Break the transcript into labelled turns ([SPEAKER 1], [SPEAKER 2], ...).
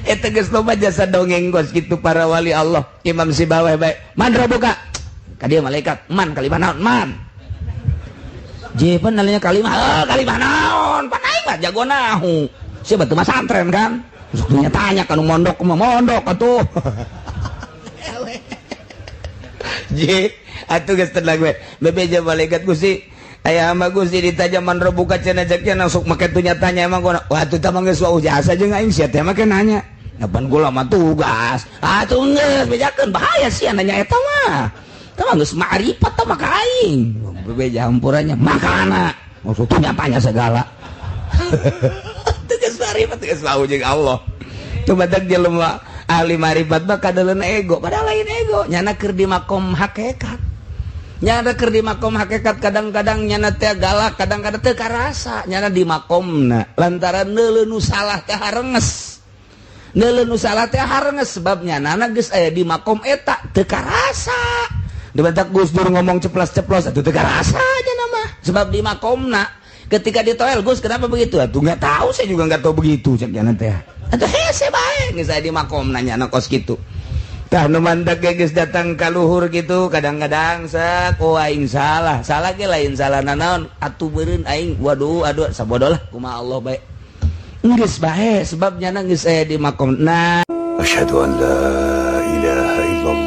[SPEAKER 1] Eta geus loba jasa dongeng kos kitu para wali Allah. Imam Sibaweh bae, "Man rabbuka?" Ka dia malaikat, "Man kalimah naon man?" Jepan nanya kalimah, oh, kalimah naon? Pan aing mah jago nahu. Siapa tuh masantren kan? Sok tanya kan mondok mah mondok atuh. Je, atuh geus tenang we. Bebeja malaikat, "Gusti, aya hamba Gusti ditanya man rabbuka cenah." Cek langsung make tuh tanya emang gua. Wah, atuh tah mah geus wau jasa jeung aing sia teh make nanya. Kapan gula mah tugas. Atuh geus bejakeun, bahaya sia nanya eta mah. Tah mah geus ma'rifat tah mah ka aing. Bebeja hampurannya makana. Maksudnya tanya segala. Tugas ma'rifat geus wau jeung Allah. Coba tak jelema ahli ma'rifat mah kadeuleun ego, padahal lain ego, nyana keur di makom hakikat. Nyana keur di makom hakikat, kadang-kadang nyana teh galak, kadang-kadang teu karasa nyana di makomna lantaran neuleuh nu salah teh harenges. Neuleuh nu salah teh harenges sebab nyana geus aya di makom eta teu karasa. Dibentak Gus Dur ngomong ceplas-ceplos atuh teu karasa nyana mah sebab di makomna. Ketika ditoel, "Gus, kenapa begitu?" "Atuh nggak tahu, saya juga nggak tahu begitu," cek nyana teh. Atuh hese bae geus aya di makomna nyana kos kitu. Tah, nu mantak geus datang ka luhur gitu, kadang-kadang sak, "Oh, aing salah." Salah ge lain salah nanaon atuh, beureun aing, waduh, aduh, sabodoh lah, kumaha Allah bae. Geus bae sebab nyana geus aya di makomna.
[SPEAKER 2] أشهد أن لا إله إلا الله.